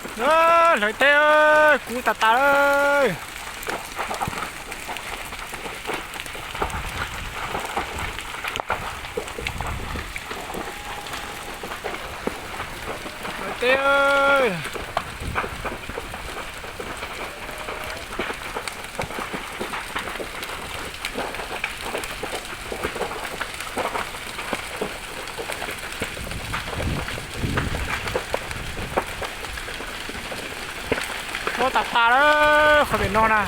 Hlawv teb, kub tas tas lawm. Hlawv teb. Kub tas tas lawm qhov pem no na.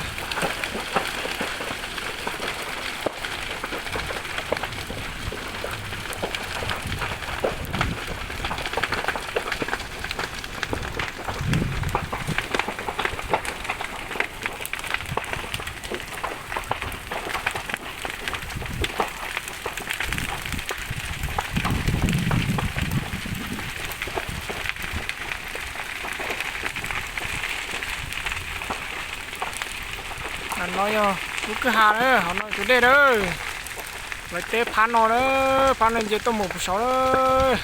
No yog lub kwj ha na, hauv no tus dej na. Hlawv teb phab no na, phab no nce tuaj mus puag saud lawm.